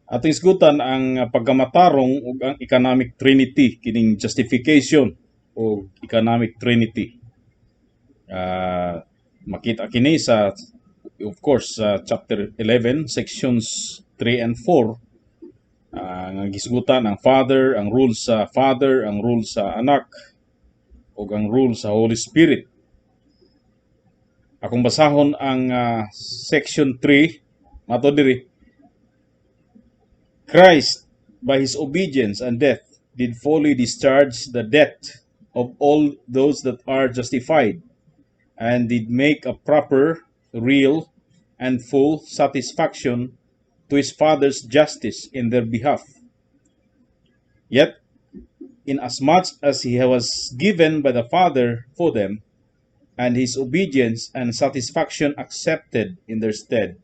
Atong isgutan ang pagkamatarong ug ang economic trinity, kining justification o economic trinity. Makita kini sa, of course, sa chapter 11, sections 3 and 4, nga gisgutan ang Father, ang role sa Father, ang role sa Anak ug ang role sa Holy Spirit. Akong basahon ang section 3 mato diri. Christ, by his obedience and death, did fully discharge the debt of all those that are justified, and did make a proper, real, and full satisfaction to his Father's justice in their behalf. Yet, inasmuch as he was given by the Father for them, and his obedience and satisfaction accepted in their stead,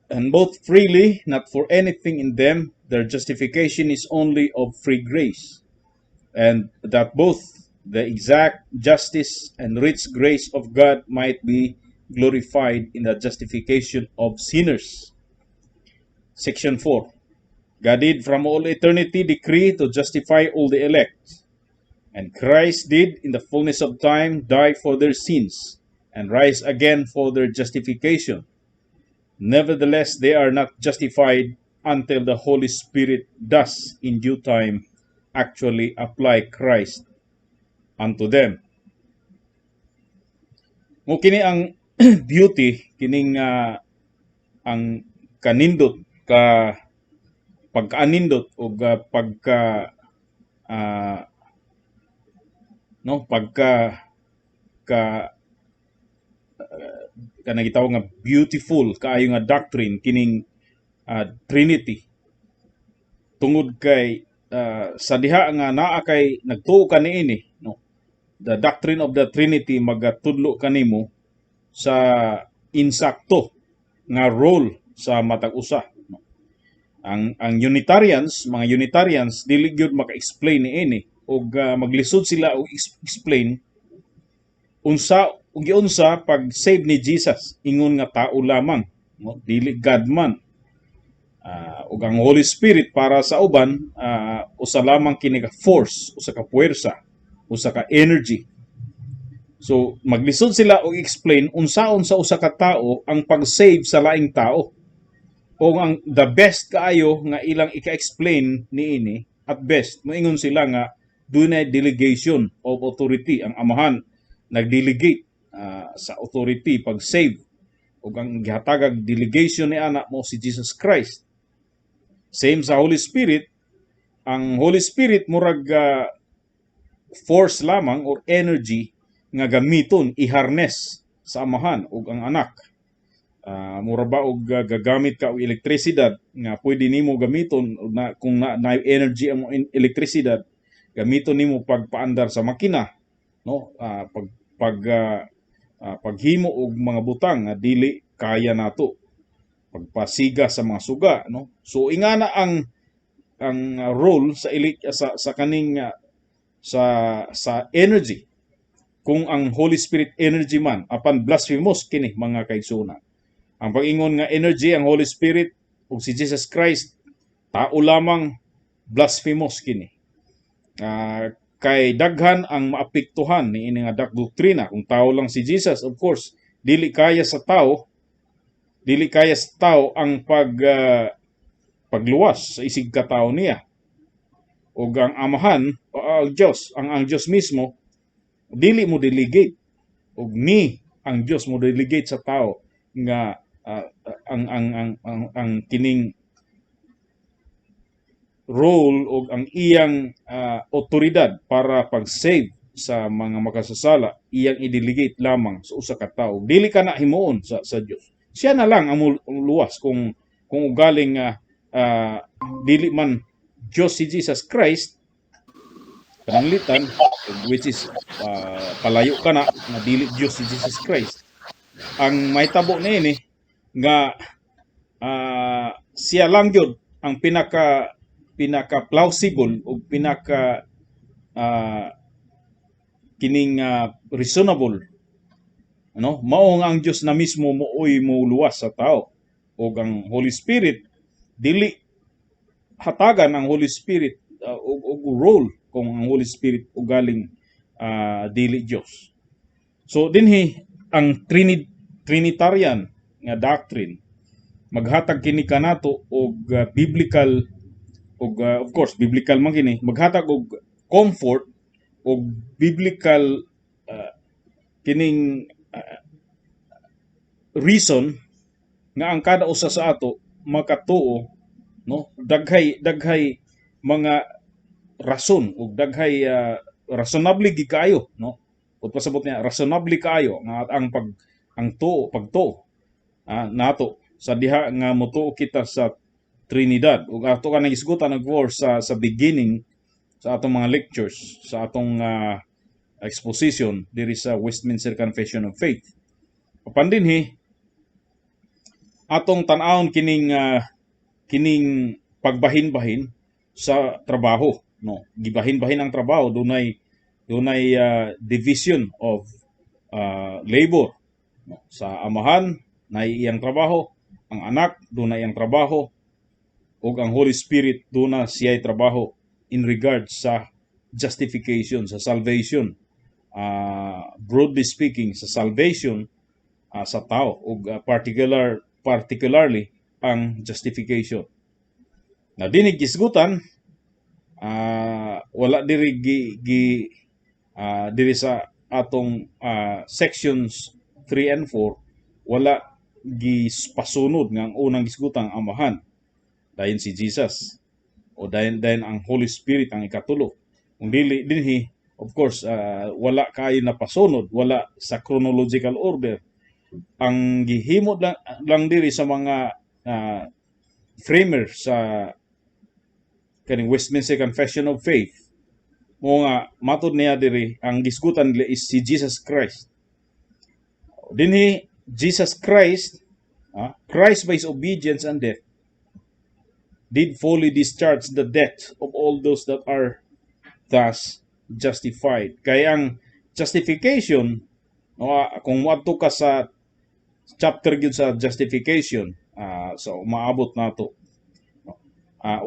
and both freely, not for anything in them, their justification is only of free grace, and that both the exact justice and rich grace of God might be glorified in the justification of sinners. Section 4. God did from all eternity decree to justify all the elect, and Christ did in the fullness of time die for their sins and rise again for their justification. Nevertheless, they are not justified until the Holy Spirit does in due time actually apply Christ unto them. Mo kini ang beauty kining ang kanindot ka pagkaanindot ug pagka no, pagka ka kanang gitawag nga beautiful kaayo nga doctrine kining Trinity, tungod kay sa diha nga naa kay nagtuo ka niini, no, the doctrine of the Trinity magatudlo kanimo sa insakto nga role sa matag usa, no? Ang Unitarians, mga Unitarians, dili gyud maka-explain niini ug maglisod sila og explain unsa ug giunsa pag save ni Jesus ingon nga tao lamang, no, dili God man. Ug ang Holy Spirit para sa uban, usa lamang kini ka force, usa ka puwersa, usa ka energy. So maglisod sila og explain unsaon sa usa ka tao ang pag-save sa laing tao. O ang the best kaayo nga ilang ika-explain niini, at best moingon sila nga dunay delegation of authority, ang Amahan nagdelegate sa authority pag save ug ang gihatagag delegation ni ana mo si Jesus Christ. Same sa Holy Spirit, ang Holy Spirit murag force lamang or energy nga gamiton, i-harness sa Amahan ug ang Anak. Mura ba og gagamit ka og elektrisidad nga pwede nimo gamiton na kung na energy ang elektrisidad, gamiton nimo pagpaandar sa makina, no, pag pag paghimo og mga butang nga dili kaya nato, pagpasiga sa mga suga, no? So ingana ang role sa ilik sa kaning sa energy, kung ang Holy Spirit energy man. Apan blasphemous kini, mga kaigsuonan, ang pag-ingon nga energy ang Holy Spirit ug si Jesus Christ tao lamang. Blasphemous kini. Kay daghan ang maapektuhan ni ini nga doktrina. Kung tao lang si Jesus, of course dili kaya sa tao, dili kaya sa tao ang pagluwas sa isig katao niya. Ug ang Amahan o ang Dios, ang Dios mismo dili mo delegate ug ni ang Dios mo delegate sa tao nga ang kining role o ang iyang otoridad para pag-save sa mga makasasala, iyang i-delegate lamang sa usa ka tawo. Dili ka na himuon sa Dios. Siya na lang ang luwas kung ugaling dili man Dios si Jesus Christ pananglitan, which is palayo ka na nga dili Dios si Jesus Christ. Ang mahitabo niini nga siya lang gyud ang pinaka pinaka plausible o pinaka kining reasonable, ano, mao nga ang Dios na mismo mooy moluwas sa tao ug ang Holy Spirit. Dili hatagan ang Holy Spirit og role kung ang Holy Spirit ugaling dili Dios. So dinhi ang Trinitarian nga doctrine, maghatag kini kanato og biblical og of course biblical man kini, maghatag og comfort og biblical kining reason nga ang kada usa sa ato makatuo, no? Daghay daghay mga rason ug daghay rasonable gid kaayo, no? Kung pasabot niya, rasonable kaayo nga ang pag ang tuo pagtuo nato sa diha nga motuo kita sa Trinidad. Ug ato ka nagisgutan of course sa beginning sa atong mga lectures, sa atong exposition diri sa Westminster Confession of Faith. Apan dinhi atong tan-awon kining kining pagbahin-bahin sa trabaho, no? Gibahin-bahin ang trabaho, dunay dunay division of labor, no? Sa Amahan nay iyang trabaho, ang Anak dunay iyang trabaho, ug ang Holy Spirit duna siya'y trabaho in regards sa justification, sa salvation, broadly speaking, sa salvation sa tao ug particularly ang justification na dinhi gisgutan. Wala diri gi, gi diri sa atong sections 3 and 4, wala gipasunod nga ang unang gisgutan ang Amahan, dayon si Jesus, o dayon dayon ang Holy Spirit ang ikatulo. Kung dili dinhi, of course, wala kaayo napasunod, wala sa chronological order. Ang gihimo lang diri sa mga framer sa kaning Westminster Confession of Faith mo nga matod niya diri, ang gisgutan nila is si Jesus Christ. Dinhi Jesus Christ, Christ by his obedience and death did fully discharge the debt of all those that are thus justified. Kaya ang justification, no, kung moadto ka sa chapter gyud sa justification, so maabot nato. No?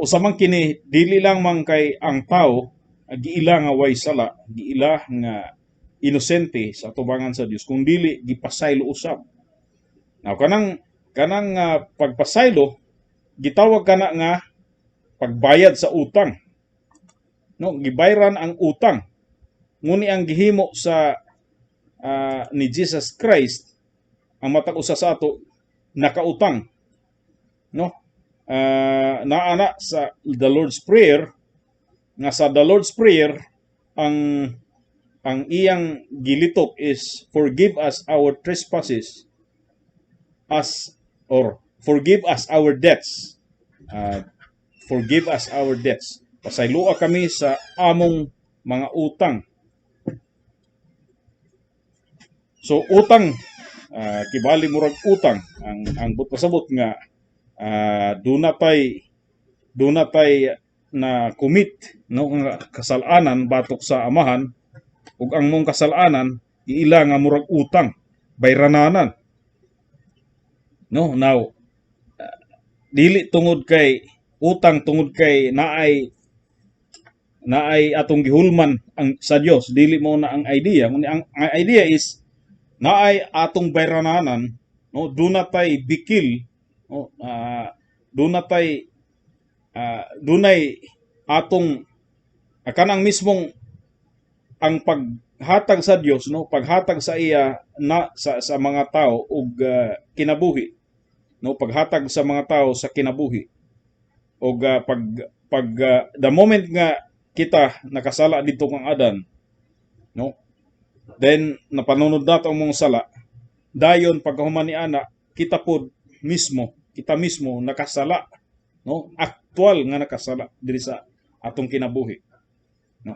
Usa man kini, dili lang man kay ang tao giila nga way sala, giila nga inosente sa atubangan sa Dios, kung dili gipasaylo usab. Now kanang kanang pagpasaylo, gitawag kana nga pagbayad sa utang. No, gibayran ang utang. Nguni ang gihimo sa ni Jesus Christ, ang matag usa sa ato nakautang. No? Naa na sa the Lord's Prayer, nga sa the Lord's Prayer ang iyang gilitok is "Forgive us our trespasses as" or "Forgive us our debts." Forgive us our debts. Pasayloa kami sa among mga utang. So utang, kibali murag utang ang but pasabot nga duna tay na commit, no, nga kasalanan batok sa Amahan, ug ang mong kasalanan iila nga murag utang, bayrananan, no? Now dili tungod kay utang, tungod kay naay naay atong gihulman ang sa Dios, dili mo na ang idea. Ngunit ang idea is naay atong bayrananan, no? Duna tay bikil, no? Duna tay dunay atong kanang mismong ang paghatag sa Dios, no, paghatag sa iya na sa mga tao og kinabuhi, no, paghatag sa mga tao sa kinabuhi og pag pag the moment nga kita nakasala didto kang Adan, no, then napanunod nato ang mga sala, dayon pagkahuman ni ana, kita pod mismo, kita mismo nakasala, no, aktual nga nakasala diri sa atong kinabuhi, no?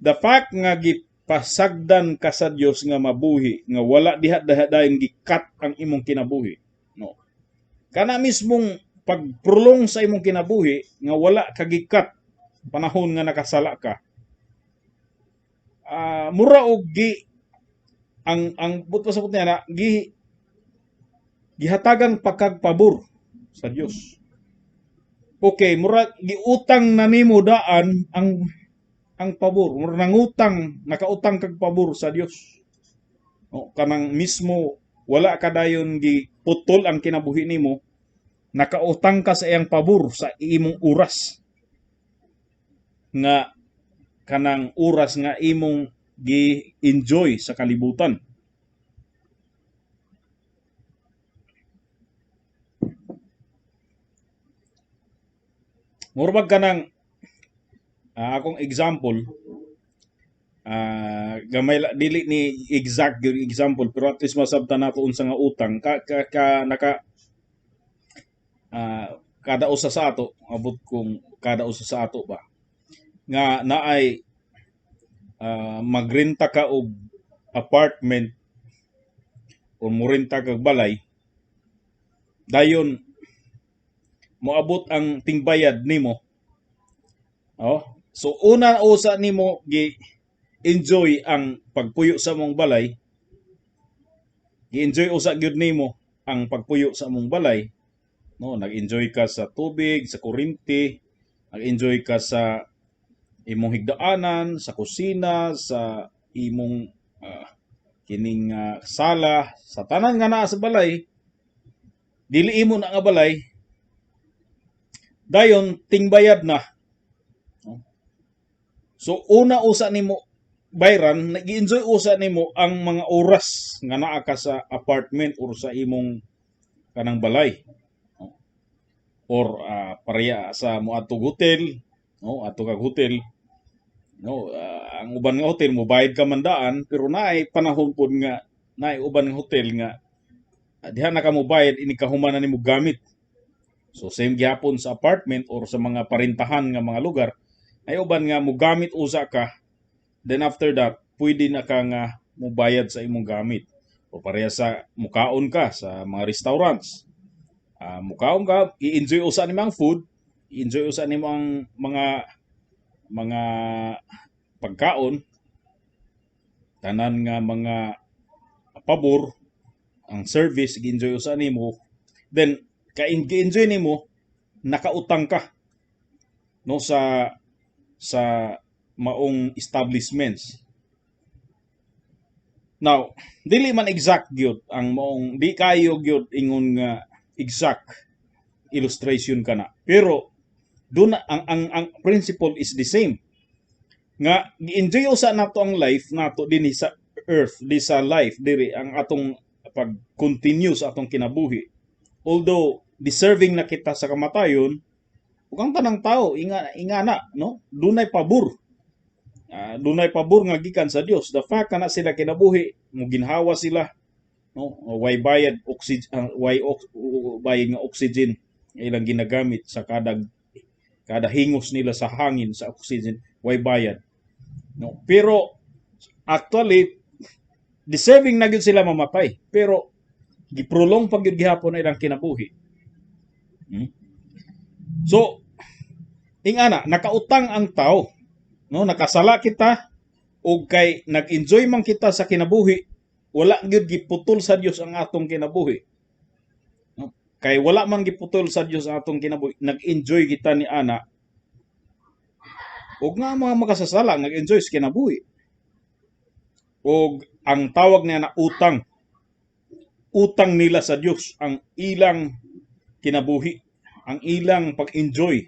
The fact nga gipasagdan ka sa Dios nga mabuhi nga wala diha diha dayon gi-cut ang imong kinabuhi, no, kana mismong pagprolong sa imong kinabuhi nga wala ka gi-cut panahon nga nakasala ka, mura og gi ang but pasabot niya na gi gihatagan pagkag pabor sa Dios. Okay, murag giutang na nimo daan ang pabor. Murag nangutang, nakautang kag pabor sa Dios. No, kanang mismo wala ka dayon giputol ang kinabuhi nimo, nakautang ka sa iyang pabor sa imong oras nga kanang oras nga imong gi-enjoy sa kalibutan. Murag kanang akong example, gamay dili ni exact gyud example, pero at least masabtan nato unsa nga utang ka, ka, ka naka kada usa sa ato, abot kung kada usa sa ato ba nga naay magrenta ka og apartment o morenta kag balay, dayon moabot ang tingbayad nimo. Oh, so una usa nimo gi enjoy ang pagpuyo sa mong balay, gi-enjoy usa gyud nimo ang pagpuyo sa mong balay, no? Nag-enjoy ka sa tubig, sa kuryente, nag-enjoy ka sa imong higdaanan, sa kusina, sa imong kining sala, sa tanan nga naa sa balay, dili imo na nga balay, dayon tingbayad na. So una usa nimo bayran, nag-enjoy usa nimo ang mga oras nga naa ka sa apartment or sa imong kanang balay. No? Or pareha sa moadtog hotel, no, adto kag hotel, no, ang uban nga hotel mobayad ka man daan, pero naay panahon pod nga naay uban nga hotel nga diha na ka mobayad ini kahuman na nimo gamit. So same gihapon sa apartment or sa mga parintahan nga mga lugar, ay uban nga mogamit usa ka, then after that pwede na ka nga mobayad sa imong gamit. O pareha sa mukaon ka sa mga restaurants. Mukaon ka, i-enjoy usa nimo ang food, i-enjoy usa nimo ang mga pagkaon, tanan nga mga pabor, ang service gi-enjoy usa nimo, then ka-enjoy nimo, nakautang ka, no, sa maong establishments. Now, dili man exact gyud ang maong, di kayo gyud ingon nga exact illustration kana. Pero doon ang principle is the same. Nga gi-enjoy usa nato ang life nato dinhi sa earth, di sa life diri ang atong pag-continue sa atong kinabuhi. Although deserving na kita sa kamatayon, ug ang tanang tao inga na, no, dunay pabor. Dunay pabor nga gikan sa Dios. The fact kana sila kinabuhi, mo ginhawa sila, no, way bayad oxygen, way bayad nga oxygen ilang ginagamit sa kada hingos nila sa hangin, sa oxygen, way bayad, no? Pero actually deserving na gyud sila mamatay, pero giprolong pa gyud gihapon na ilang kinabuhi. So ingana nakautang ang tao, no? Nakasala kita og kay nag-enjoy man kita sa kinabuhi, wala gyud giputol sa Dios ang atong kinabuhi, no? Kay wala man giputol sa Dios ang atong kinabuhi, nag-enjoy kita ni ana, ug nga mga makasasala nag-enjoy sa kinabuhi. Og ang tawag niya na utang, utang nila sa Dios ang ilang kinabuhi, ang ilang pag-enjoy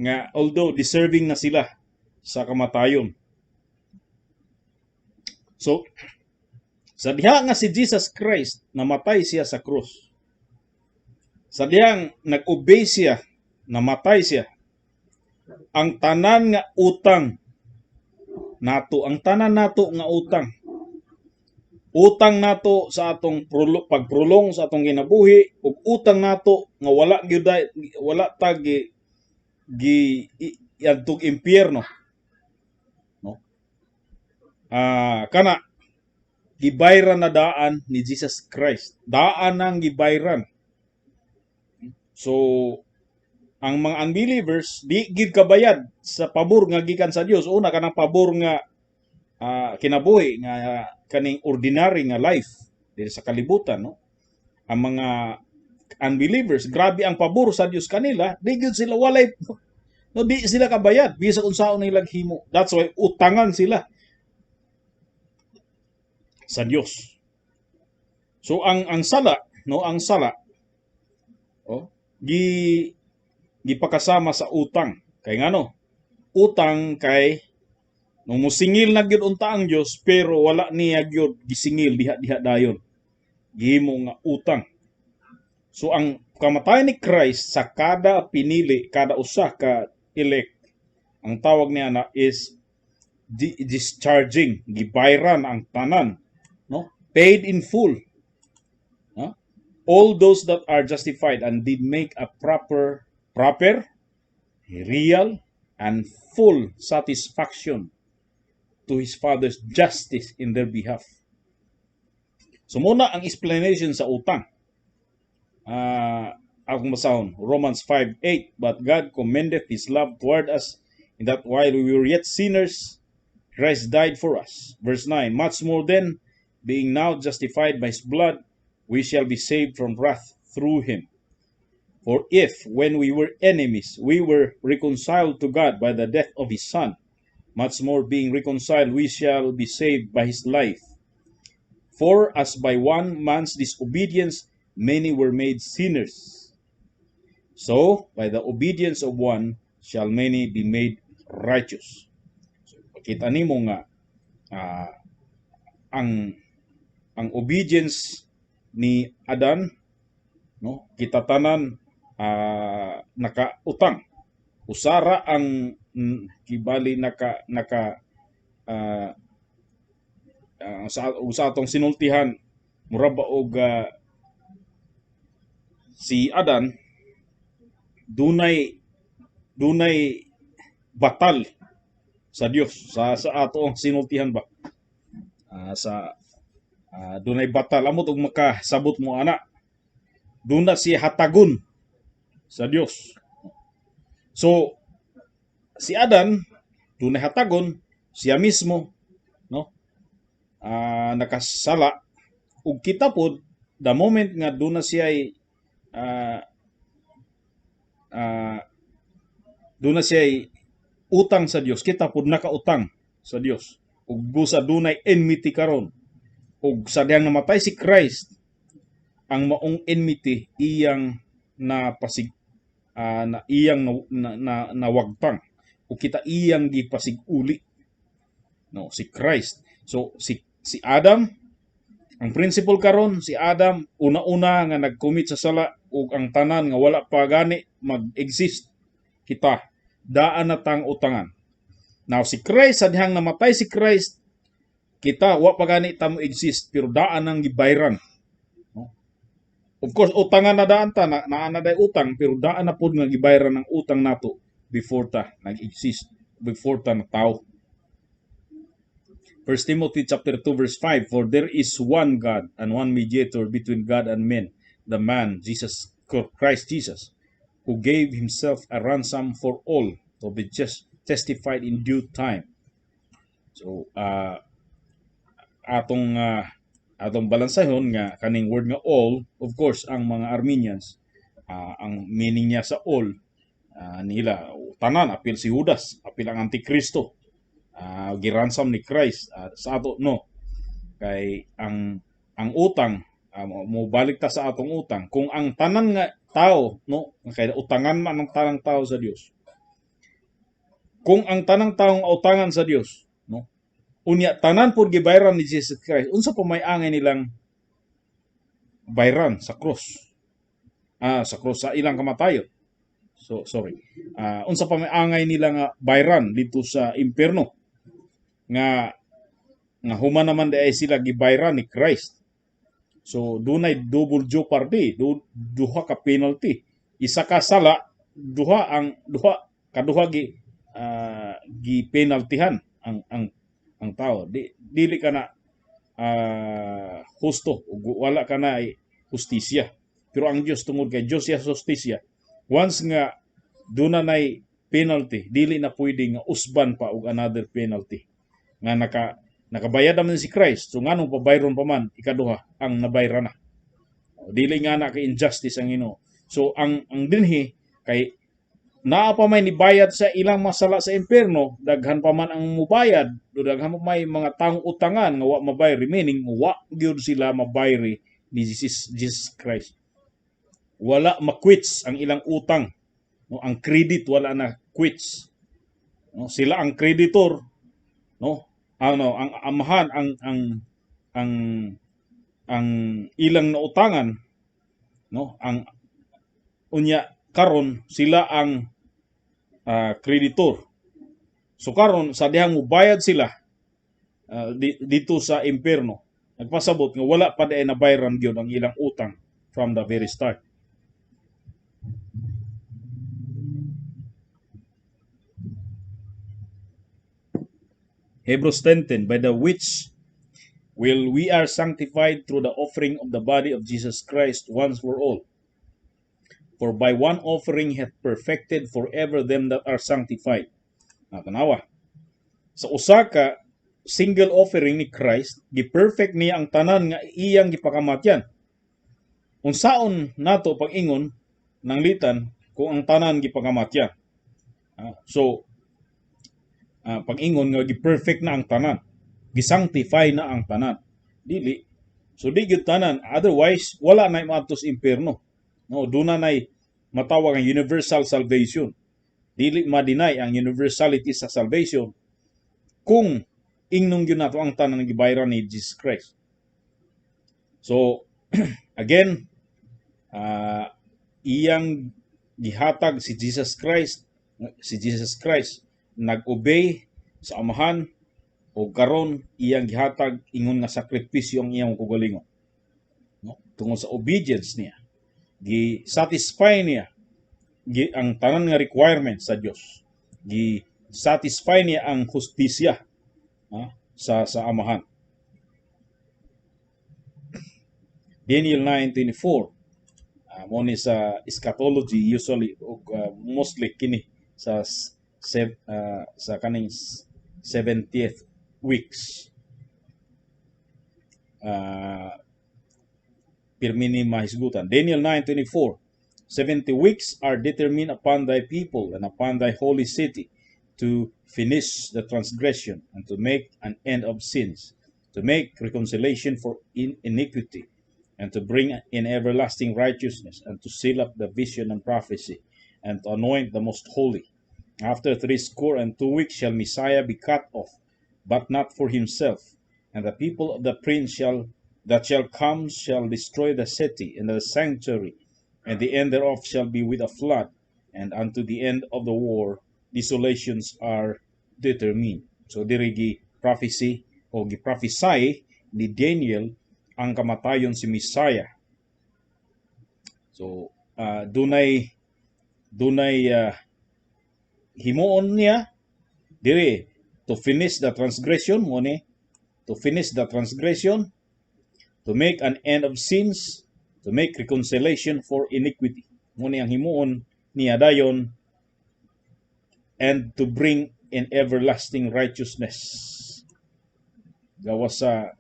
nga although deserving na sila sa kamatayon. So, sa diha nga si Jesus Christ namatay siya sa krus, sa dihang nag-obey siya, namatay siya, ang tanan nga utang nato, ang tanan nato nga utang, utang nato sa atong pagprolong sa atong kinabuhi, ug utang nato nga wala gyud, wala ta gi gi iadtog impyerno, no? Kana gibayran na daan ni Jesus Christ, daan nang gibayran. So ang mga unbelievers di gid kabayad sa pabor nga gikan sa Dios. Una, kanang pabor nga kinabuhi nga kaning ordinary nga life diri sa kalibutan, no? Ang mga unbelievers, grabe ang pabor sa Dios kanila, di gyud sila walay, no, di sila kabayad bisag unsaon nilang himo. That's why utangan sila sa Dios. So ang sala, no, ang sala, oh, gipakasama sa utang. Kay ngano? Utang kay nung musingil na gyud unta ang Dios, pero wala niya gyud gisingil diha-diha dayon. Gihimo nga utang. So ang kamatayan ni Christ sa kada pinili, kada usa ka elect, ang tawag niya na is discharging, gibayran ang tanan, no? Paid in full. No? All those that are justified and did make a proper, real, and full satisfaction to his Father's justice in their behalf. So muna ang explanation sa utang. Akong basahon, Romans 5:8, "But God commendeth His love toward us in that while we were yet sinners, Christ died for us." Verse 9, "Much more then, being now justified by His blood, we shall be saved from wrath through Him. For if, when we were enemies, we were reconciled to God by the death of His Son, much more, being reconciled, we shall be saved by His life. For as by one man's disobedience many were made sinners, so by the obedience of one shall many be made righteous." So, makita nimo nga ang obedience ni Adan, no, kita tanan nakautang. Usara ang kibali naka naka sa atong sinultihan, mura ba og si Adan dunay batal sa Dios sa atong sinultihan ba, sa dunay batal. Amot og makasabot mo ana, duna siya hatagon sa Dios. So si Adan dunay hatagon siya mismo, no, nakasala. Ug kita pod, the moment nga duna siya utang sa Dios, kita pod nakautang sa Dios ug busa dunay enmity karon. Ug sa dihang namatay si Christ, ang maong enmity iyang napasig na iyang na nawagtang ug kita iyang gipasig-uli, no, si Christ. So si Adam, ang principle karon, si Adam una-una nga nag-commit sa sala ug ang tanan nga wala pa gani mag-exist, kita daan na tang utangan. Now si Christ, sa dihang namatay si Christ, kita wa pa gani ta mo exist pero daan ang gibayran, no? Of course utangan na daan ta na, naa na day utang, pero daan na pod nga gibayran ang utang nato before ta nag-exist, before ta natawo. 1 Timothy chapter 2 verse 5, "For there is one God and one mediator between God and men, the man Jesus Christ Jesus, who gave himself a ransom for all, to be just testified in due time." So atong balansahon nga kaning word nga all, of course ang mga Arminians, ang meaning niya sa all, nila tanan, apil si Judas, apil ang Antikristo, giransom ni Christ. Sa ato, no, kay ang utang, mo balik ta sa atong utang, kung ang tanan nga tao, no, kay utangan man ang tanang tao sa Dios, kung ang tanang taong utangan sa Dios, no, unya tanan pud gibayran ni Jesus Christ, unsa pa may angay nilang bayran sa cross, sa cross, sa ilang kamatayon? So sorry, unsa pa may angay nila nga bayran dito sa impierno nga human naman di ay sila gibayran ni Christ? So dunay double jeopardy, duha ka penalty. Isa ka sala, duha ang duha kaduha gi penaltyhan ang tao. Di dili ka na husto ug wala ka na ay hustisya. Pero ang Dios, tungod kay Dios siya hustisya, once nga duna nay penalty, dili na pwede nga usban pa og another penalty nga nakabayad naman si Christ. So nganong pabayron pa man ikaduha ang nabayra na? Dili nga na kay injustice ang Ginoo. So ang dinhi kay naa pa may nibayad sa ilang masala sa impierno, daghan pa man ang mubayad, do daghan pa may mga taong utangan nga wa mabayri, meaning wa gyud sila mabayri ni Jesus Christ. Wala maquits ang ilang utang. No, ang credit wala na quits. No, sila ang creditor, no? Ano, ang amahan ang ilang nautangan, no? Ang unya karon sila ang creditor. So karon sa dihang mubayad sila dito sa impierno, nagpasabot nga wala pa diay nabayran gyud ang ilang utang from the very start. Hebrews 10:10, by the which will we are sanctified through the offering of the body of Jesus Christ once for all. For by one offering hath perfected forever them that are sanctified. Tanawa. Sa usa ka single offering ni Christ, gi-perfect niya ang tanan nga iyang gipakamatyan. Unsaon nato pag-ingon ng litan kung ang tanan gipakamatyan? So, pag-ingon nga gi-perfect na ang tanan, gisanctify na ang tanan. Dili. So di gyud tanan, otherwise wala na moadto sa impierno. No, duna nay matawag ang universal salvation. Dili ma-deny ang universality sa salvation kung ingnon gyud nato ang tanan gibayaran ni Jesus Christ. So again, iyang gihatag si Jesus Christ, si Jesus Christ nag-obey sa Amahan o karon iyang gihatag ingon nga sakripisyo ang iyang kaugalingon. No? Tungod sa obedience niya, gi-satisfy niya ang tanan nga requirement sa Dios. Gi-satisfy niya ang hustisya sa Amahan. Daniel 9:24, mo ni sa eschatology usually ug mostly kini sa kaning 70th weeks. Pirmi ni mahisgutan. Daniel 9:24, 70 weeks are determined upon thy people and upon thy holy city to finish the transgression and to make an end of sins, to make reconciliation for iniquity, and to bring in everlasting righteousness, and to seal up the vision and prophecy, and to anoint the most holy. After 62 weeks shall Messiah be cut off, but not for himself. And the people of the prince shall that shall come shall destroy the city and the sanctuary, and the end thereof shall be with a flood, and unto the end of the war desolations are determined. So diri gi prophecy o gi prophesy ni Daniel ang kamatayon si Messiah. So dunay himuon niya diri to finish the transgression, mo ni to finish the transgression, to make an end of sins, to make reconciliation for iniquity. Mo ni ang himuon niya dayon, and to bring in everlasting righteousness. Gawas sa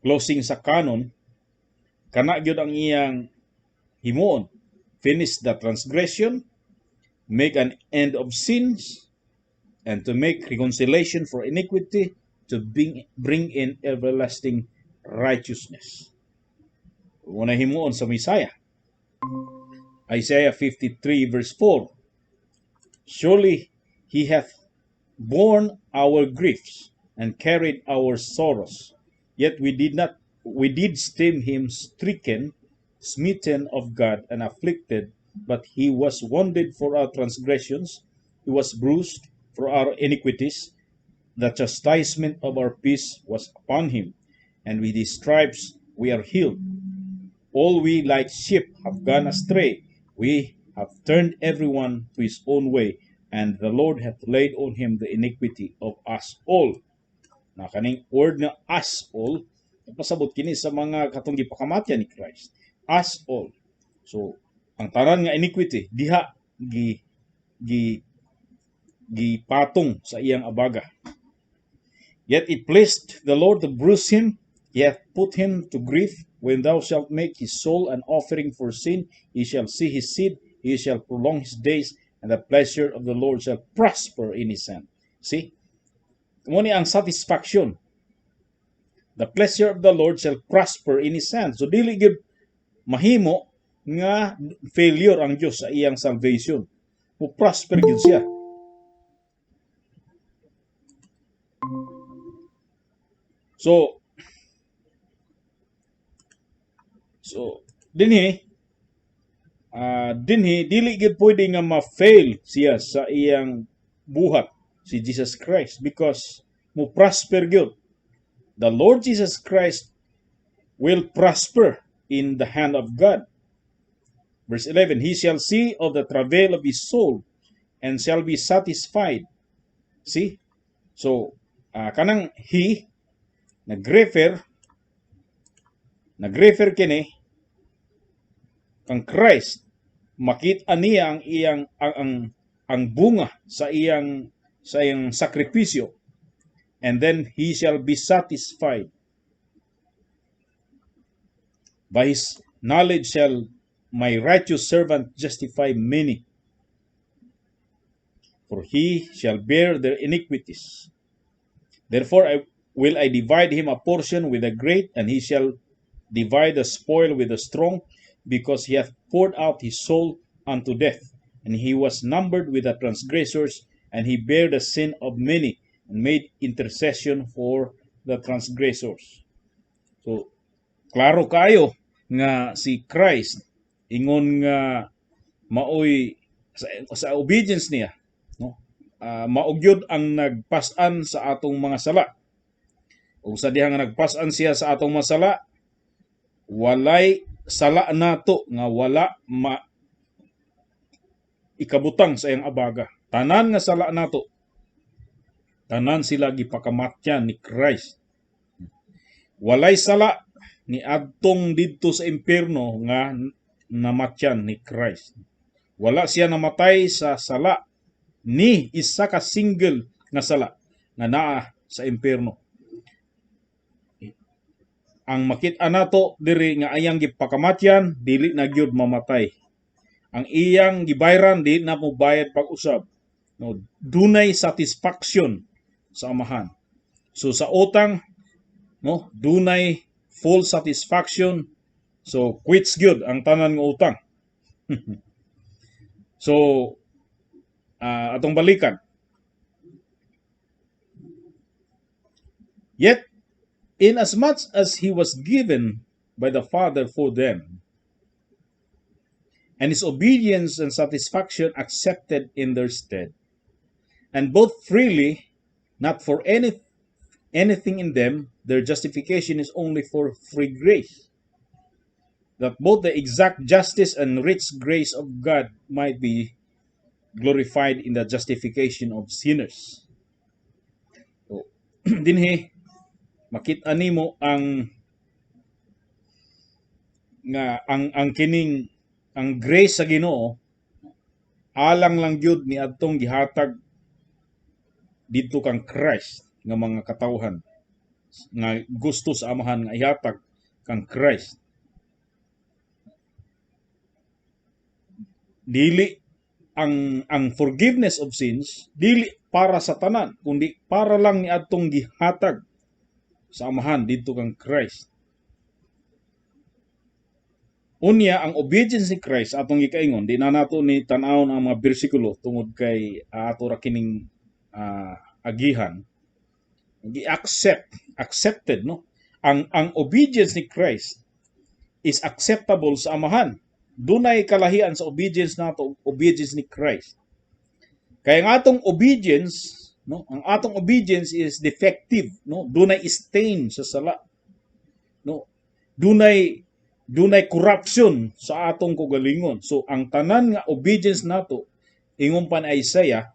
closing sa canon, kana gyud ang iyang himuon: finish the transgression, make an end of sins, and to make reconciliation for iniquity, to bring in everlasting righteousness. Muna himuon sa Messiah. Isaiah 53 verse 4. Surely he hath borne our griefs and carried our sorrows. Yet we did not we did esteem him stricken, smitten of God, and afflicted, but he was wounded for our transgressions, he was bruised for our iniquities. The chastisement of our peace was upon him, and with his stripes we are healed. All we like sheep have gone astray. We have turned everyone to his own way, and the Lord hath laid on him the iniquity of us all. Na kaning word nga "us all", pasabot kini sa mga katong gipakamatyan ni Christ. Us all. So, ang tanan nga iniquity diha gi gi gipatong sa iyang abaga. Yet it pleased the Lord to bruise him. He hath put him to grief. When thou shalt make his soul an offering for sin, he shall see his seed, he shall prolong his days, and the pleasure of the Lord shall prosper in his hand. See? Mao ni ang satisfaction. The pleasure of the Lord shall prosper in his hand. So dili gyud mahimo nga failure ang Dios sa iyang salvation. Mo prosper gyud siya. So dinhi dili gyud pwede nga ma-fail siya sa iyang buhat si Jesus Christ because mo prosper gyud. The Lord Jesus Christ will prosper in the hand of God. Verse 11, "He shall see of the travail of his soul and shall be satisfied." See? So, kanang "he" nag-refer kini kang Christ. Makita niya ang iyang ang bunga sa iyang sakripisyo, and then he shall be satisfied. "By his knowledge shall my righteous servant justify many, for he shall bear their iniquities. Therefore will I divide him a portion with the great, and he shall divide the spoil with the strong, because he hath poured out his soul unto death, and he was numbered with the transgressors, and he bare the sin of many, and made intercession for the transgressors." So, klaro kaayo nga si Christ ingon nga maoy sa obedience niya, no, mao gyud ang nagpas-an sa atong mga sala. Ug sa diha nga nagpas-an siya sa atong mga sala, walay sala nato nga wala ma ikabutang sa iyang abaga. Tanan nga sala nato, tanan sila gipakamatyan ni Christ. Walay sala ni adtong didto sa impierno nga namatyan ni Christ. Wala siya namatay sa sala, ni isa ka single nga sala nga naa sa impierno. Ang makita nato diri nga iyang gipakamatyan, dili na gyud mamatay. Ang iyang gibayran, di na mobayad pag-usab. No, dunay satisfaction sa Amahan. So sa utang, no, dunay full satisfaction. So quits gyud ang tanan nga utang. So atong balikan. "Yet inasmuch as he was given by the Father for them, and his obedience and satisfaction accepted in their stead, and both freely, not for anything in them, their justification is only for free grace, that both the exact justice and rich grace of God might be glorified in the justification of sinners." So, dinhi makita nimo ang nga ang kining ang grace sa Ginoo alang lang gyud ni adtong gihatag didto kang Christ nga mga katawhan nga gusto sa Amahan nga ihatag kang Christ. Dili ang forgiveness of sins dili para sa tanan, kundi para lang ni adtong gihatag sa Amahan didto kang Christ. Unya ang obedience ni Christ atong gikaingon, di na nato ni tan-awon ang mga bersikulo tungod kay ato ra kining agihan. Gi-accept, accepted, no? Ang obedience ni Christ is acceptable sa Amahan. Dunay kalahian sa obedience nato, obedience ni Christ. Kaya ang atong obedience, no, ang atong obedience is defective, no? Dunay stain sa sala. No? Dunay corruption sa atong kaugalingon. So ang tanan nga obedience nato, ingon pa ni Isaiah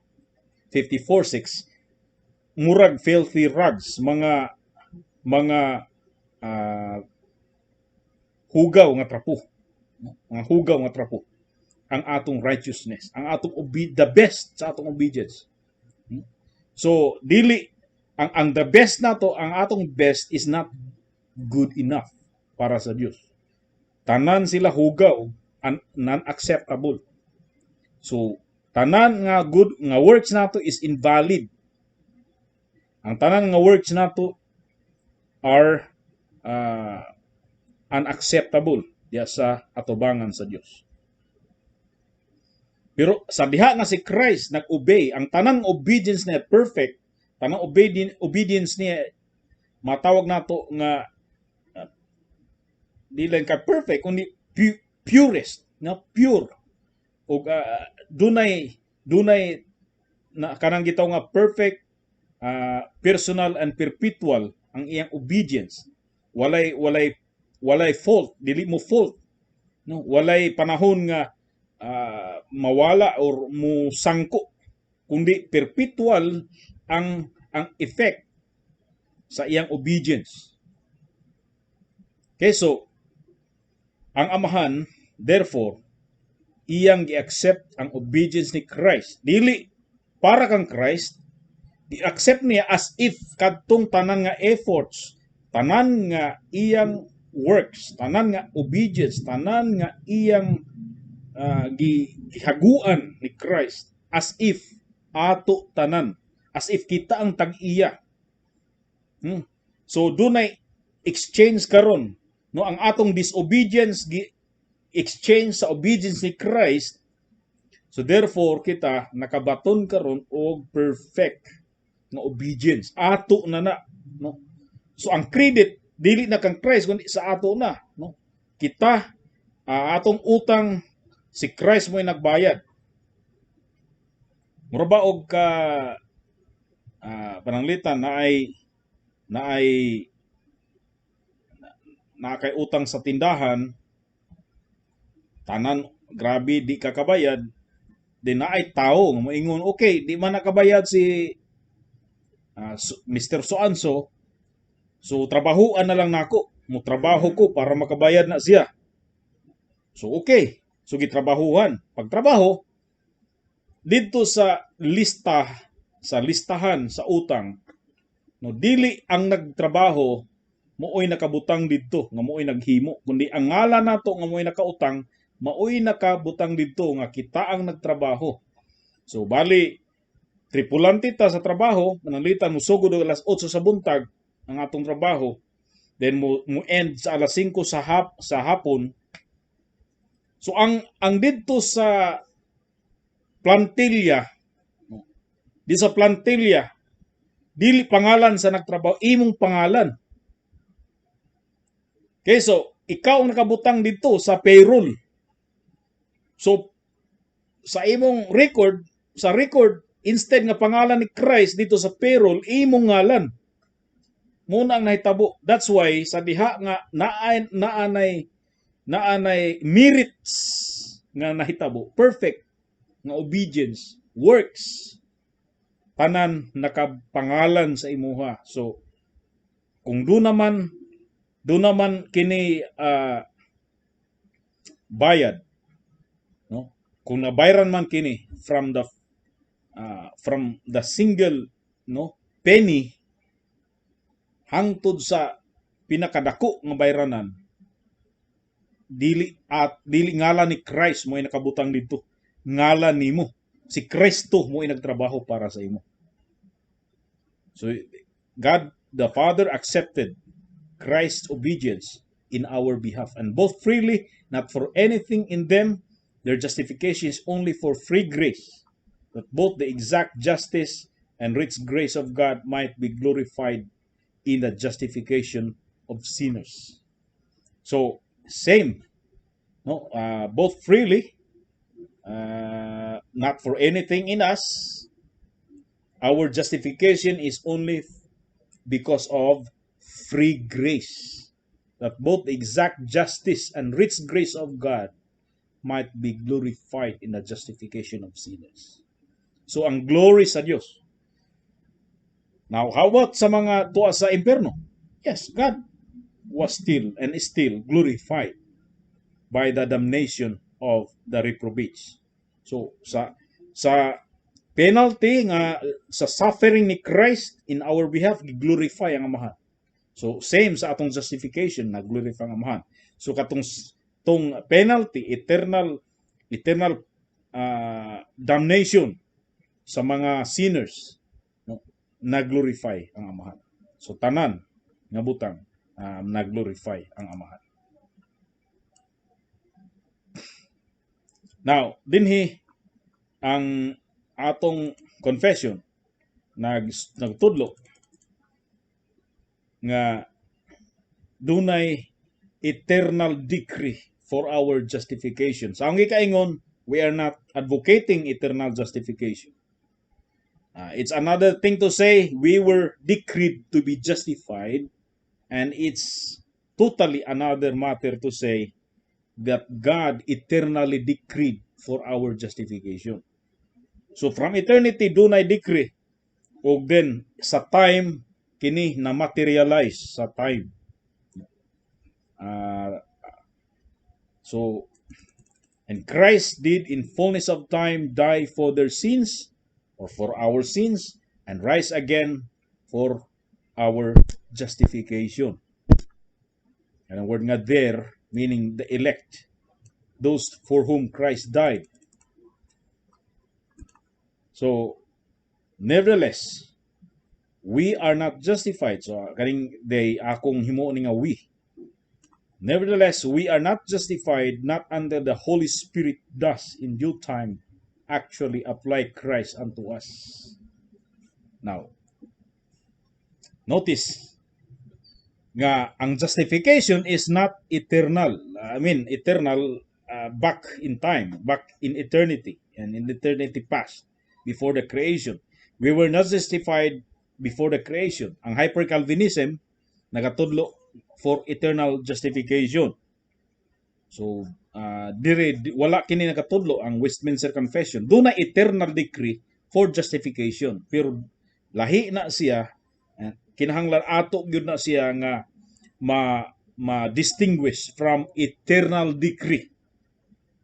54:6, murag filthy rags, mga hugaw nga trapo. Mga hugaw nga trapo ang atong righteousness, ang atong the best sa atong obedience. So dili ang the best nato, ang atong best is not good enough para sa Dios. Tanan sila hugaw, non-acceptable. So tanan nga good nga works nato is invalid. Ang tanan nga works nato are unacceptable diya sa atubangan sa Dios. Pero sa diha nga si Christ nag-obey, ang tanang obedience niya perfect, tanang obedience niya matawag nato nga di lang ka perfect kundi purest, nga pure ug dunay na kanang gitawag nga perfect, personal and perpetual ang iyang obedience. Walay fault, dili mo fault, no? Walay panahon nga mawala or mo sangko kundi perpetual ang effect sa iyang obedience. Okay, so ang Amahan therefore iyang gi-accept ang obedience ni Christ. Dili para kang Christ, gi-accept niya as if kadtong tanan nga efforts, tanan nga iyang works, tanan nga obedience, tanan nga iyang gihaguan ni Christ as if ato tanan, as if kita ang tag-iya. So dunay exchange karon, no? Ang atong disobedience gi exchange sa obedience ni Christ. So therefore kita nakabaton karon og perfect nga obedience. Ato na na, no? So ang credit dili na kang Christ kundi sa ato na, no? Kita, atong utang, si Christ mo'y nagbayad. Mura ba og ka pananglitan na ay na kay utang sa tindahan, tanan grabe di ka kabayad, di naay tao nga moingon, "Okay, di man nakabayad si Mr. So and so, so trabahuan na lang nako, mo trabaho ko para makabayad na siya." So okay, so gitrabahuhan. Pagtrabaho didto sa lista, sa listahan sa utang, no, dili ang nagtrabaho mooy nakabutang didto nga mooy naghimo kundi ang ngalan nato nga mooy nakautang maoy nakabutang didto nga kita ang nagtrabaho. So bali tripulante ta sa trabaho, mananglitan mo sugod og alas 8 sa buntag ang atong trabaho, then mo end sa alas 5 sa hapon. So ang didto sa plantilla, no, di sa plantilla dili pangalan sa nagtrabaho, imong pangalan. Okay, so ikaw ang nakabutang dito sa payroll. So sa imong record, sa record, instead nga pangalan ni Christ dito sa payroll, imong ngalan. Muna ang nahitabo. That's why sa diha nga naanay merits nga nahitabo, perfect nga obedience, works, tanan nakapangalan sa imuha. So kung do naman kini bayad, no, kung nabayran man kini from the single, no, penny hangtod sa pinakadako nga bayranan, dili at dili ngalan ni Christ mo nakabutang didto, ngalan nimo. Si Kristo mo nagtrabaho para sa imo. So God the Father accepted Christ's obedience in our behalf, and both freely, not for anything in them. Their justification is only for free grace, that both the exact justice and rich grace of God might be glorified in the justification of sinners. So same, no, both freely, not for anything in us. Our justification is only because of free grace, that both the exact justice and rich grace of God might be glorified in the justification of sinners. So ang glory sa Dios. Now, how about sa mga tuwa sa impyerno? Yes, God was still and is still glorified by the damnation of the reprobates. So sa penalty nga sa suffering ni Christ in our behalf, glorify ang Amahan. So same sa atong justification, na-glorify ang Amahan. So katong tong penalty, eternal damnation sa mga sinners, no, na-glorify ang Amahan. So tanan nga butang na-glorify ang Amahan. Now, dinhi ang atong confession nagtudlo nga dunay eternal decree for our justification. Sa so, ang gikaingon, we are not advocating eternal justification. It's another thing to say we were decreed to be justified, and it's totally another matter to say that God eternally decreed for our justification. So from eternity dunay decree, ug then sa time kini na materialize sa time. So and Christ did in fullness of time die for their sins, or for our sins, and rise again for our justification. And ang word nga "there," meaning the elect, those for whom Christ died. So, nevertheless, we are not justified. So, kaning they akong himuon nga "we." Nevertheless, we are not justified not until the Holy Spirit does in due time actually apply Christ unto us. Now, notice nga ang justification is not eternal. I mean, eternal back in time, back in eternity, and in eternity past, before the creation. We were not justified before the creation. Ang hyper-Calvinism, nagatudlo for eternal justification. So, dire, wala kini nakatudlo ang Westminster Confession. Duna eternal decree for justification. Pero lahi na siya, kinahanglan ato gyud na siya nga ma ma-distinguish from eternal decree.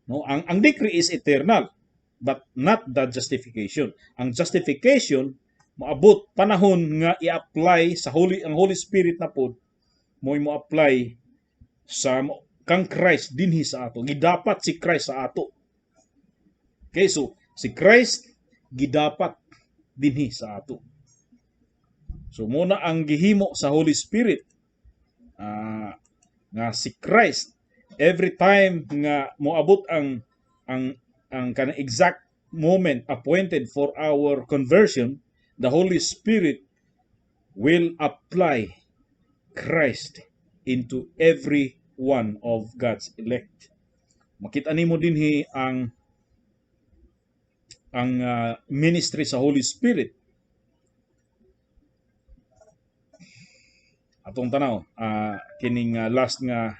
No, ang decree is eternal but not the justification. Ang justification moabot panahon nga i-apply sa Holy ang Holy Spirit na pod mo apply sa kang Christ dinhi sa ato. Gidapat si Christ sa ato. Okay, so si Christ gidapat dinhi sa ato. So muna ang gihimo sa Holy Spirit nga si Christ, every time nga moabot ang kanang exact moment appointed for our conversion, the Holy Spirit will apply Christ into every one of God's elect. Makita nimo dinhi ang ministry sa Holy Spirit. Atong tanaw kining last nga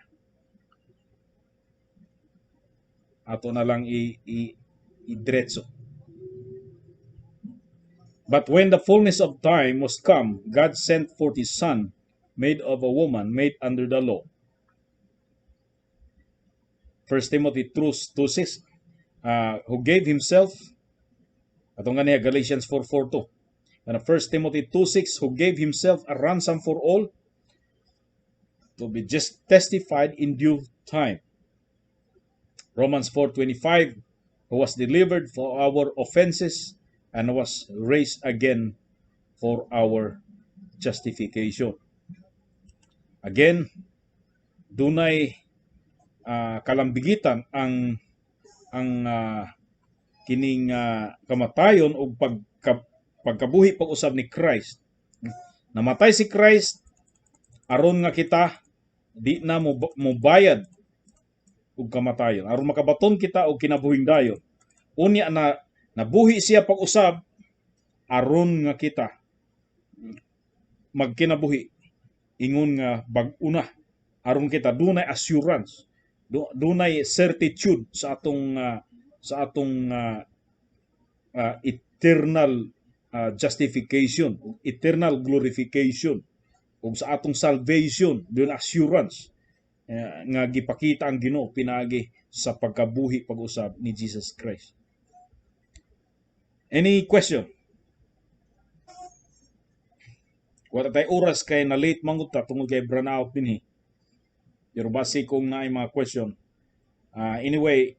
ato na lang i i-diretso. But when the fullness of time was come, God sent forth his Son, made of a woman, made under the law. 1 Timothy 2:6, who gave himself, atong ganiya Galatians 4:4. And 1 Timothy 2:6, who gave himself a ransom for all, to be just testified in due time. Romans 4:25, who was delivered for our offenses and was raised again for our justification. Again, dunay kalambigitan ang kining kamatayon o pagkabuhi pag-usab ni Christ. Namatay si Christ aron nga kita di na mo mobayad og kamatayon, aron makabaton kita og kinabuhing dayon. Unya na nabuhi siya pag-usab aron nga kita magkinabuhi ingon nga bag-o na, aron kita dunay assurance, dunay certitude sa atong eternal justification, eternal glorification ug sa atong salvation. Dunay assurance nga gipakita ang Ginoo pinaagi sa pagkabuhi pag-usab ni Jesus Christ. Any question? Wala tay oras kay na late man ta tungod kay brown out dinhi. Pero basi kung naay mga question. Anyway,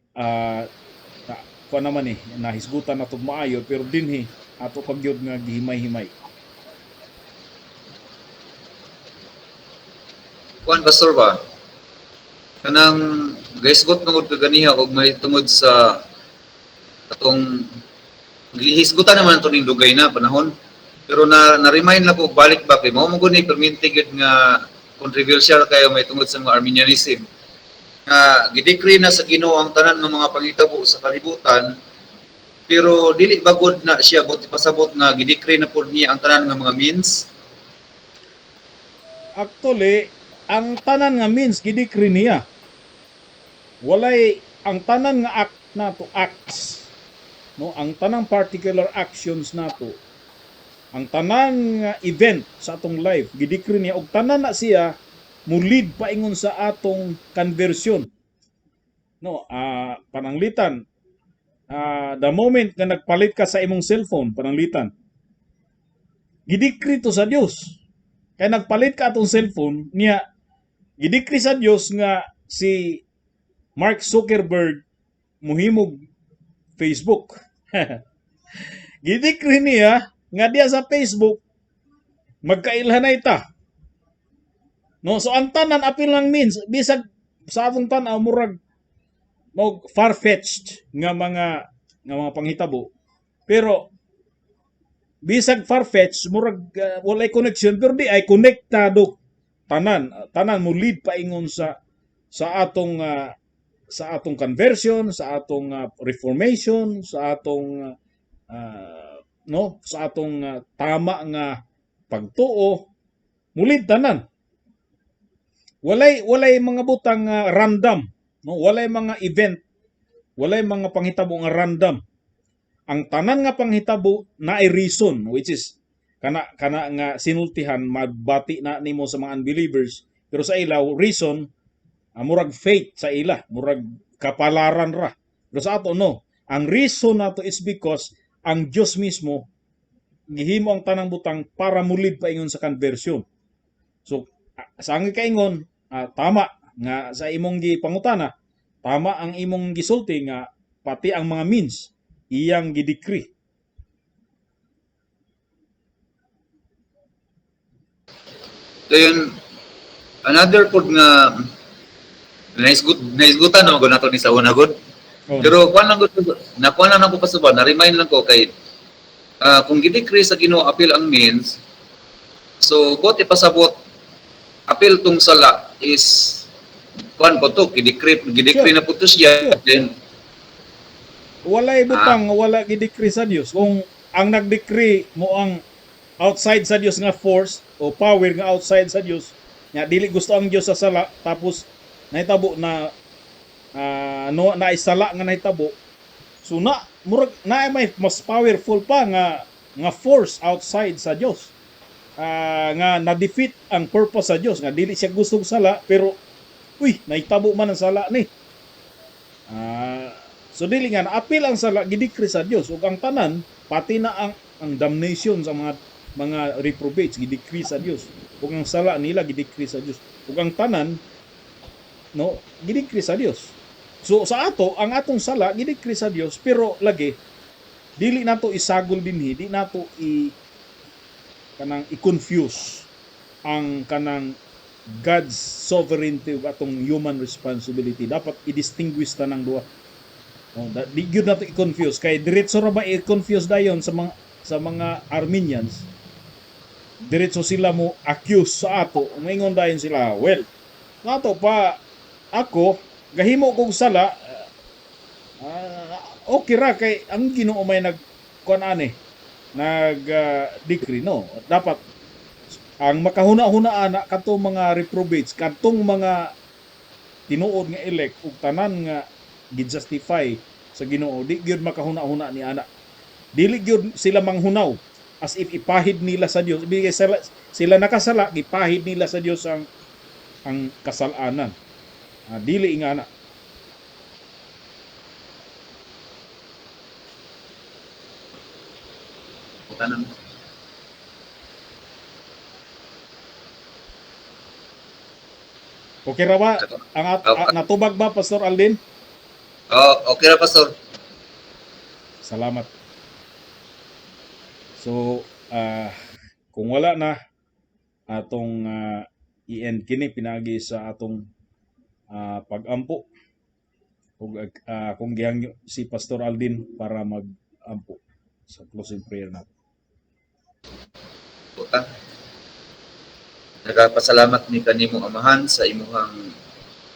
kuan naman eh, nahisgutan na tog maayo, pero dinhi ato pa gyud nga gihimay-himay. Kuan, Pastor, ba? Kanang gahisgot tungod kaganiha og may tungod sa atong gihisgutan naman to ning dugay na panahon. Pero na na-remind lang ko og balik ba kay mao man gud ni perminti gyud nga controversial kayo may tungod sa mga Arminianism nga gidecree na sa Ginoo ang tanan ng mga panghitabo sa kalibutan, pero dili ba gud na siya buot ipasabot nga gidecree na pud niya ang tanan nga mga means? Actually, ang tanan nga means gidecree niya. Walay ang tanan nga act nato, acts. No, ang tanang particular actions nato, ang tanan nga event sa atong life gidecree niya og tanan na siya mulid paingon sa atong conversion. No, pananglitan, the moment nga nagpalit ka sa imong cellphone, pananglitan, gidecree to sa Dios. Kay nagpalit ka atong cellphone niya, gidecree sa Dios nga si Mark Zuckerberg muhimog Facebook. Gidecree niya nga diya sa Facebook magkailhanay ta. No, so ang tanan apil lang means, bisag sa atong tan-aw murag mo far-fetched nga mga panghitabo. Pero bisag far-fetched, murag walay connection, pero di ay konektado tanan. Tanan mo lead paingon sa atong conversion, sa atong reformation, sa atong no, sa atong tama nga pagtuo, mulid tanan. Walay mga butang random, no? Walay mga event, walay mga panghitabo nga random. Ang tanan nga panghitabo naay reason, which is kana kana nga sinultihan magbati na nimo sa mga unbelievers, pero sa ila reason, murag fate sa ila, murag kapalaran ra. Pero sa ato, no, ang reason nato is because ang Dios mismo gihimo ang tanang butang para mulid paingon sa conversion. So sa ang kaingon, tama nga sa imong gipangutana, tama ang imong gisulti nga pati ang mga means iyang gidecree. Dayon another pod nga nahisgutan naman gud nato ni sa una gud. Oh. Pero kuan lang gud, nakuan lang nako pasuba, na-remind lang ko kay kung gidecree sa Ginoo apil ang means, so buot ipasabot apil tong sala is kuan po to, gidecree na po to siya. Then Walay butang nga wala gidecree sa Dios. Kung ang nagdecree mo ang outside sa Dios nga force o power nga outside sa Dios, nga dili gusto ang Dios sa sala, tapos nahitabo na no, naisala nga nahitabo, so na murag na may mas powerful pa nga nga force outside sa Dios nga na-defeat ang purpose sa Dios nga dili siya gusto og sala, pero uy, nahitabo man ang sala ni. So dili nga naapil ang sala, gidecree sa Dios ug ang tanan, pati na ang damnation sa mga reprobates, gidecree sa Dios, ug ang sala nila gidecree sa Dios, ug ang tanan, no, gidecree sa Dios. So sa ato, ang atong sala gidecree sa Dios, pero lagi dili nato isagol dinhi, di nato i kanang i-confuse ang kanang God's sovereignty ug atong human responsibility. Dapat i-distinguish tanang duha. Oh, di gyud nato i-confuse kay diretso ra ba i-confuse dayon sa mga Arminians. Diretso sila mo accuse sa ato. Maingon dayon sila, well, nato pa ako gahimo kog sala, okay ra kay ang Ginoo may nag kuan ani, nag decree, no? Dapat ang makahuna-huna ana kadtong mga reprobates, kadtong mga tinuod nga elect ug tanan nga gi-justify sa Ginoo, di gyud makahuna-huna ni ana. Dili gyud sila manghunaw as if ipahid nila sa Dios. Ibig sila nakasala, gipahid nila sa Dios ang kasalanan. Dili nga ana. Tanan. Okay ra ba? Ang natubag ba, Pastor Aldin? Oh, okay ra, Pastor. Salamat. So, kung wala na, atong i-end kini pinaagi sa atong pag-ampo. Ug kung gihangyo si Pastor Aldin para mag-ampo sa closing prayer natin. Buta. Nagapasalamat mi kanimo, Amahan, sa imuhang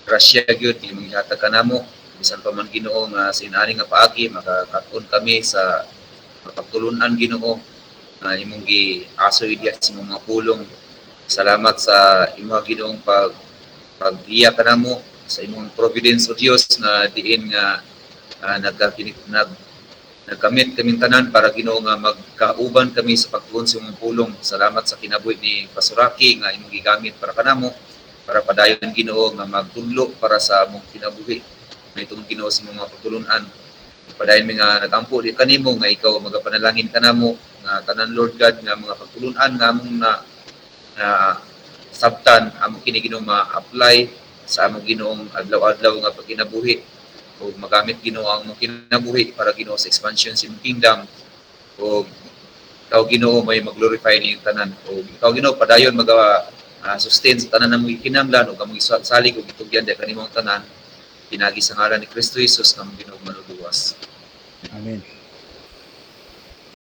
grasya gyud imong gihatag kanamo bisan pa man, Ginoo, nga sa inani nga paagi makakaton kami sa mapagtulunan, Ginoo, nga imong giasoy diha sa imong mga pulong. Salamat sa imong, Ginoong, paggiya kanamo sa imong providence, o Dios, nga diin nga nagkamit kaming tanan para, Ginoo, nga magkauban kami sa pagtuon sa imong pulong. Salamat sa kinabuhi ni Pastor Rocky nga imong gigamit para kanamo para padayon, Ginoo, nga magtudlo para sa among kinabuhi. May tungod, Ginoo, sa imong mga pagtulunan. Padayon mi nga nagampo di kanimo nga ikaw magapanalangin kanamo nga tanan, Lord God, nga mga pagtulunan nga among na sabtan, among kini, Ginoo, ma-apply sa among, Ginoong, adlaw-adlaw nga pagkinabuhi o magamit, Ginoo, ang among kinabuhi para, Ginoo, sa expansion sa imong kingdom o ikaw, Ginoo, may mag-glorify niyong tanan o ikaw, Ginoo, padayon maga sustain sa tanan namong gikinahanglan ug among salig ug gitugyan di kanimo ang tanan pinaagi sa ngalan ni Kristo Jesus nga among Ginoo Manluluwas. Amen.